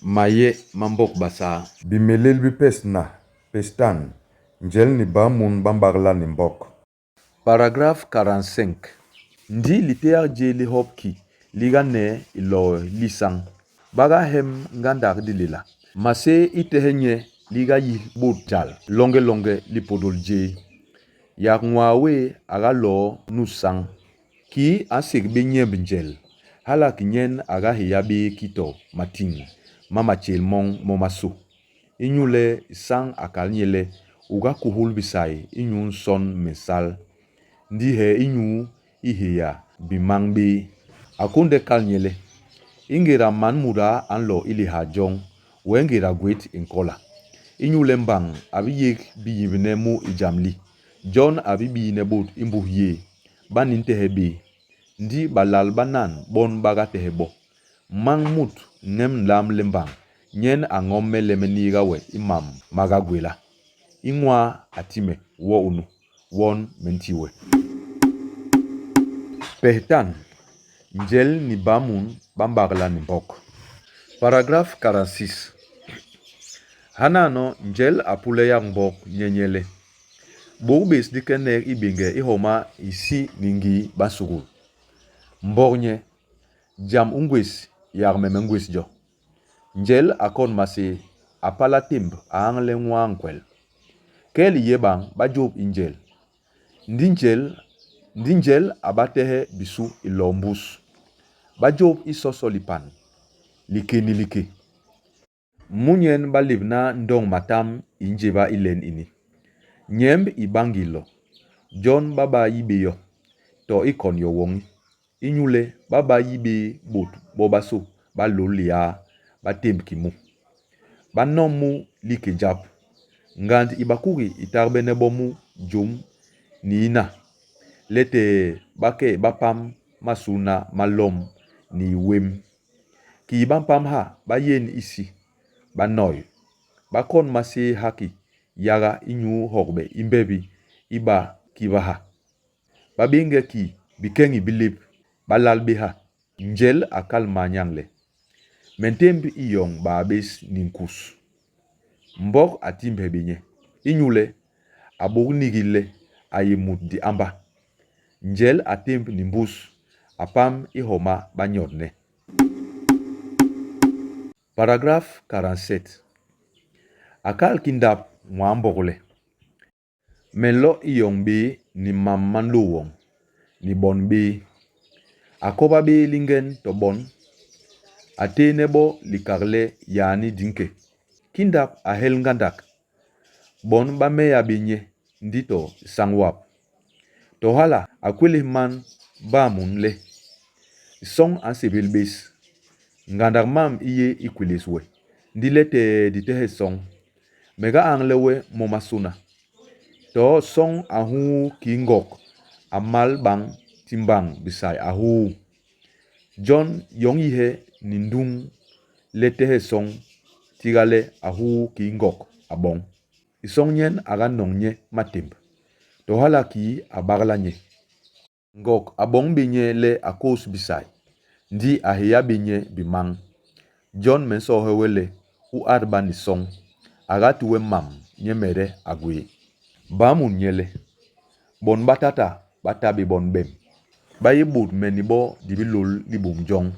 Maye ma mbok Basaa. Bimélél bi pes na, pes tan, Njel ni Baamun ba mbagla ni Mbok. Paragraphe 45. Ndi litéak jé li hop ki li ga ne iloo li isañ. Ba ga hem ngandak diléla. Maséé i tehe nye li ga yih bôt njal loñge loñge lipôdôl jé. Yak nwaa wé a ga loo nu sañ. Kii a nsek bé nyemb njel, hala ki nyen a ga héya bé ki to matiñ ma matjél moñ momasô. Inyule isañ a kal nye le, U ga kuhul bisai inyu nson me nsal, ndi he inyu i héya bimañ bé. A kônde kal nye le, I ngéda man muda a nlo i lihaa joñ, wee ngéda gwét i nkola. Inyule mbañ a bi yék biyimbne mu i jam li, jon a bi biine bôt i mbus yé. Ba ni ntehe bé, ndi balal banan bon ba ga tehe bo. Mañ mut ñem nlam le mbañ, nyen a ñom me le me niiga we i mam ma ga gwéla. I nwaa a ti me, wo unu, won me nti we. Pehtan, njel ni bamun ba mbagla ni mbok. Paragraphe 46. Hanano njel a pule yak mbok nye nye le, Bôk bés di kenek i béñge i homa hisi ni ngii ba nsugul. Mbok nye, jam u ngwés, yak me me ngwés jo. Njel a kon maséé, a pala témb a añle nwaa nkwel. Kel i yé bañ, ba jôp i njel. Ndi njel, ndi njel a ba tehe bisu i loo mbus. Ba jôp i soso lipan, liké ni liké. Mu nyen ba lébna ndoñ matam i njéba i len ini. Nyemb i ba ngi lo, jon ba ba yi bé yo, to i kon yo woñi, inyule ba ba yi bé bôt bobasô ba lôl liaa, ba témb ki mu. Ba nom mu liké jap. Ngand i bakugi i tagbene bo mu jôm ni ina, letee ba ke ba pam masulna ma lom ni i wem. Kii ba mpam ha, ba yén isi, ba noi, ba kon maséé ha ki yaga inyu hogbe i mbebi i ba kibaha. Ba béñge ki bikeñi bi lép, ba lal bé ha. Njel a kal manyañ le, Me ntémb i yoñ baa bés ni nkus. Mbok a timbhe bé nye, inyule a bôk nigil le a yé mut diamba. Njel a témb ni mbus, a pam i homa ba nyodne. Paragraphe 47. A kal ki ndap nwaa mbok le, Me nlo i yoñ béé ni mam ma nlô woñ, ni bon béé. A koba béé lingen to bon. A tééne bo likak le yaani di nke. Ki ndap a hel ngandak. Bon ba meya bé nye, ndi to isañ wap. To hala, a kwélés man Baamun le, Isoñ a nsébél bés. Ngandak mam i yé i kwélés we, ndi letee di tehe isoñ, me ga añle we momasôna. To soñ a nhuu kii ngok, a mal bañ ti mbañ bisai a huu. Jon yoñ yihe ni nduñ le tehe soñ, tiga le a huu kii ngok a boñ. Isoñ nyen a ga noñ nye matémb, to hala kii a bagla nye. Ngok a boñ bé nye le a kôs bisai, ndi a héya bé nye bimañ. Jon me nsoohe we le u adba ni soñ, a ga ti we mam nyemede a gwé. Baamun nye le, Bon ba tata ba ta bé bon bem. Ba yé bôt me ni bo di bi lôl libum joñ,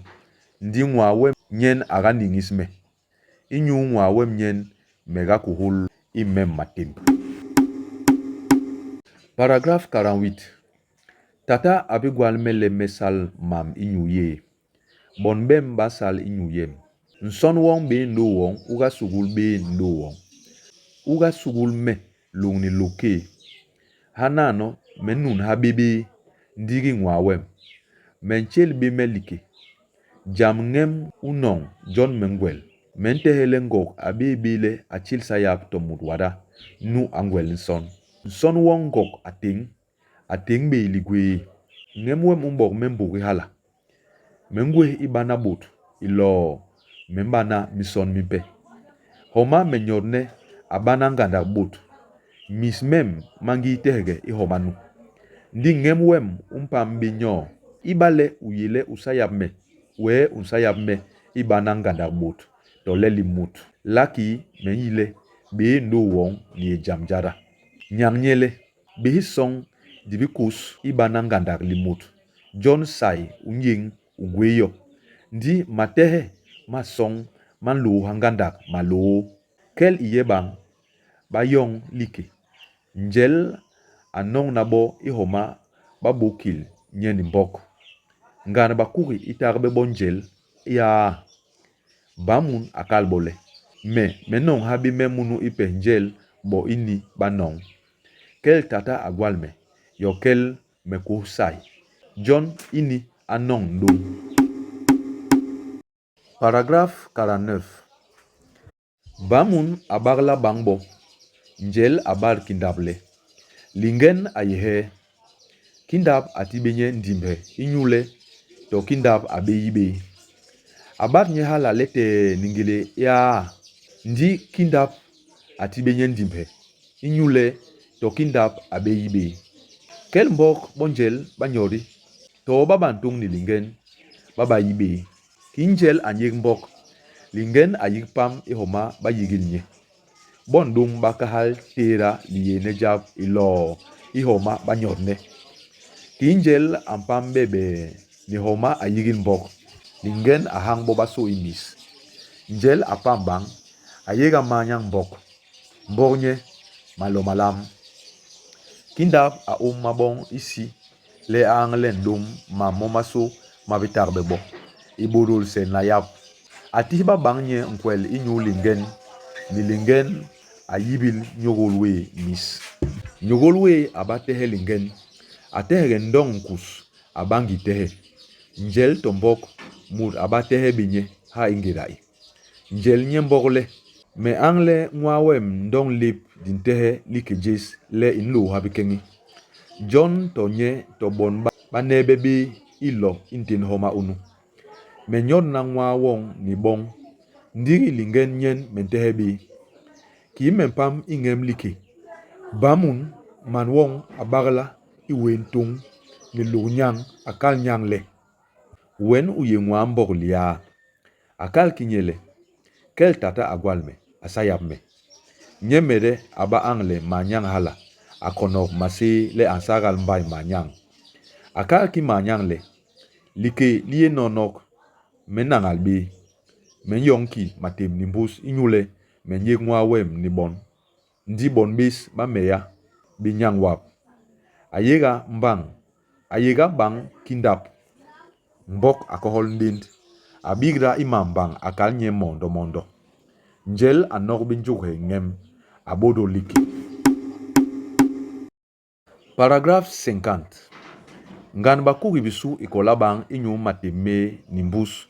ndi nwaa wem nyen a ga niñis me. Inyu nwaa wem nyen me ga kuhul i mem matémb. Paragraphe 48. Tata a bi gwal me le me sal mam inyu yé. Bon bem ba sal inyu yem. Nson woñ bé nlô woñ u ga sugul bé nlô woñ. U ga sugul me lôñni lôk kéé. Hanano me nun ha bé bé, ndigi nwaa wem. Me ntjél bé me liké. Jam ñem u noñ jon me ngwel. Me ntehe le ngok a bé bé le a tjél sayap to mut wada nu a ngwel nson. Nson woñ ngok a téñ, a téñbe i ligwéé. Ñem wem u mbok me mbôgi hala. Me ngwés i bana bôt iloo me mbana minson mimpe. Homa me nyodne a bana ngandak bôt, mis mem ma ngi tehge i homa nu. Ndi ñem wem u mpam bé nyoo. Ibale u yé le u sayap me, wee u nsayap me i bana ngandak bôt. tole li mut. Lakii me nyi le béé ndôô woñ ni yé jam jada. Nyañ nye le, Bés isoñ di bi kus i bana ngandak limut, jon sai u nyéñ u gwé yo. Ndi matehe ma soñ ma nlôôha ngandak ma loo. Kel i yé bañ, ba yoñ liké. Njel a noñna bo i homa ba bôk kil nye ni mbok. Ngand bakugi i tagbe bo njel iaa. Bamun a kal bo le, Me, me noñ ha bé me munu i pes njel bo ini ba noñ. Kel tata a gwal me, yokel me kôs sai. Jon ini a noñ ndôñ. Paragraphe 49. Bamun a bagla bañ bo, njel a bad kindap le, Lingen a yé hee? Kindap a ti bé nye ndimbhe inyule to kindap a bé yi bé. A bad nye hala letee ni ngélé iaa, ndi kindap a ti bé nye ndimbhe inyule to kindap a bé yi bé. Kel mbok bo njel ba nyodi, to ba ba ntoñ ni lingen, ba ba yi bé. Kii njel a nyék mbok, lingen a yik pam i homa ba yigil nye. Bo ndôñ ba kahal tééda liyééne jap iloo i homa ba nyodne. Kii njel a mpam bebee ni homa a yigil mbok, lingen a hañ bobasô i mis. Njel a pam bañ, a yéga manyañ mbok. Mbok nye, malo malam. Kindap a ôm maboñ isi le a añle nlôm mam momasô ma bi tagbe bo, ibôdôl selna yap. A tihba bañ nye nkwel inyu lingen, ni lingen a yibil nyôgôl wé mis. Nyôgôl wé a ba tehe lingen, a tehege ndoñ nkus a ba ngi tehe. Njel to mbok, mut a ba tehe bé nye ha i ngéda i. Njel nye mbok le, Me añle nwaa wem ndoñ lép di ntehe liké jés le i nlôôha bikeñi. Jon to nye to bon ba neebe bé i lo i ntén homa unu. Me nyodna nwaa woñ ni boñ, ndigi lingen nyen me ntehe bé. Kii me mpam i ñem liké, Bamun, man woñ a bagla i wéé ntôñ ni lôk nyañ, a kal nyañ le. Wen u yé nwaa mbok liaa. A kal ki nye le, Kel tata a gwal me, a sayap me. Nyemede a ba añle manyañ hala, a konok maséé le a nsagal mbai manyañ. A kal ki manyañ le, Liké li yé nonok, me nañal bé, me nyoñ ki matémb ni mbus inyule me nyék nwaa wem ni bon. Ndi bon bés ba meya bé nyañ wap. A yéga mbañ, a yéga bañ ki ndap. Mbok a kohol ndénd, a bigda i mam mbañ a kal nye mondo mondo. Njel a nok bé njôghe ñem, a bôdôl liké. Paragraphe 50. Ngand bakugi bisu i kola bañ inyu matémb méé ni mbus.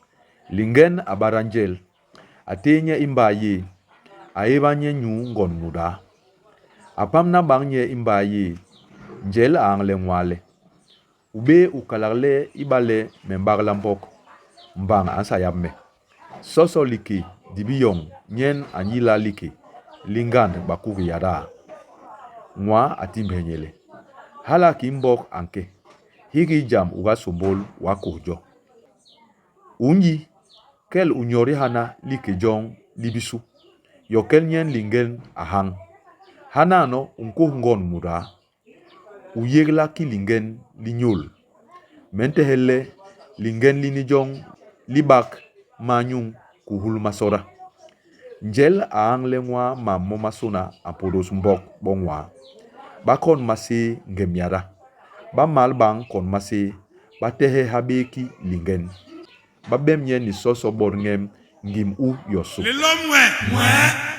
Lingen a bada njel, a téé nye i mbaa yéé, a éba nye nyuu ngond mudaa. A pamna bañ nye i mbaa yéé, njel a añle nwaa le, U bé u kalak le ibale me mbagla mbok, mbañ a nsayap me. Soso liké di bi yoñ nyen a nyila liké li ngand bakugi yada. Nwaa a timbhe nye le, Hala kii mbok a nke, hiki jam u ga sômbôl w'a kôs jo. U nyi, kel u nyodi hana liké joñ li bisu, yokel nyen lingen a hañ. Hanano u nkôs ngond mudaa. U yégla ki lingen li nyôl. Me ntehe le lingen lini joñ li bak manyuñ kuhul masoda. Njel a añle nwaa mam momasôna a mpôdôs mbok bo nwaa. Ba kon maséé ngem yada. Ba mal bañ kon maséé, ba tehe ha bé ki lingen. Ba bem nye ni soso botñem ngim u yosô. Lilôm nwee.